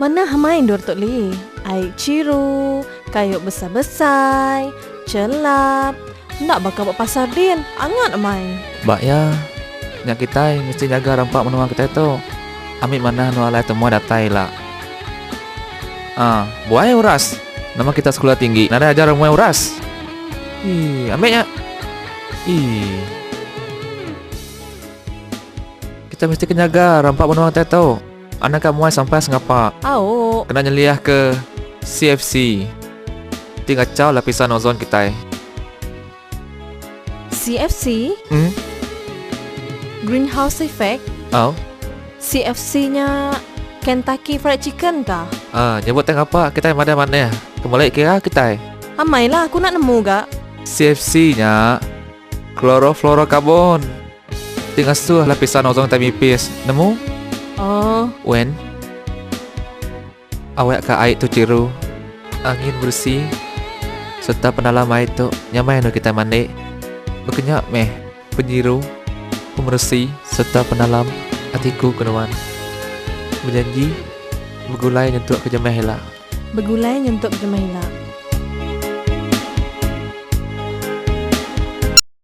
Manah amai endur tu li. Ai chiru, kayu besai-besai, chelap. Enda baka ba pasar din, angat amai. Ba iya, nya kitai mesti nyaga rampa menua kitai tu. Ami manah endur alai temuai datai ila. Ah, buai uras. Nama kita sekula tinggi nadai ajar muai uras. Ii, ambi nya. Ii. Kita mesti ke nyaga rampa menua kitai tu. Anang ka muai sampai sengapa. Au. Kena nyeliah ke CFC ti ngachau lapisan ozon kitai. CFC? Hmm. Greenhouse effect? Au. CFC nya Kentucky Fried Chicken ka? Ah, nyebut tai ngapa kitai madah manah. Kemeli kira kitai. Amai lah aku enda nemu ga. CFC nya Chlorofluorocarbon. Ti ngasuh lapisan ozon kitai mipis. Nemu? Oh. Wen. Awak ka ai tu chiru. Angin beresi sereta penalam ai tu nyamai anu kitai mandi. Baka nya meh penyiru, pemeresi sereta penalam atiku ke nuan. Bejanji begulai nyentuk ke jemah ila. Begulai nyentuk ke jemah ila.